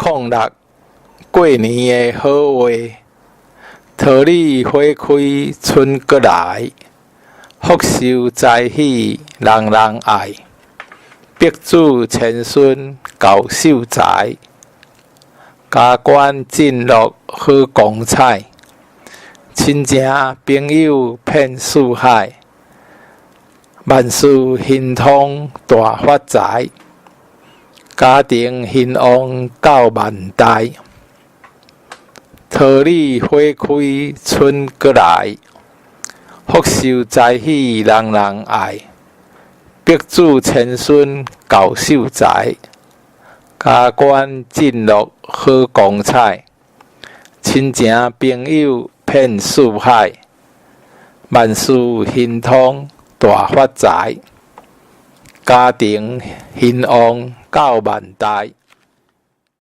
空六過年的好話，桃李花開春閣來，福壽財喜人人愛，百子千孫猴秀才，加官進祿好光彩，親情朋友遍四海，萬事興通大發財，家庭興旺到萬代。桃李花開春閣來，福壽財喜人人愛，百子千孫猴秀才，加官進祿好光彩，親情朋友遍四海，萬事興通大發財，家庭興旺到萬代。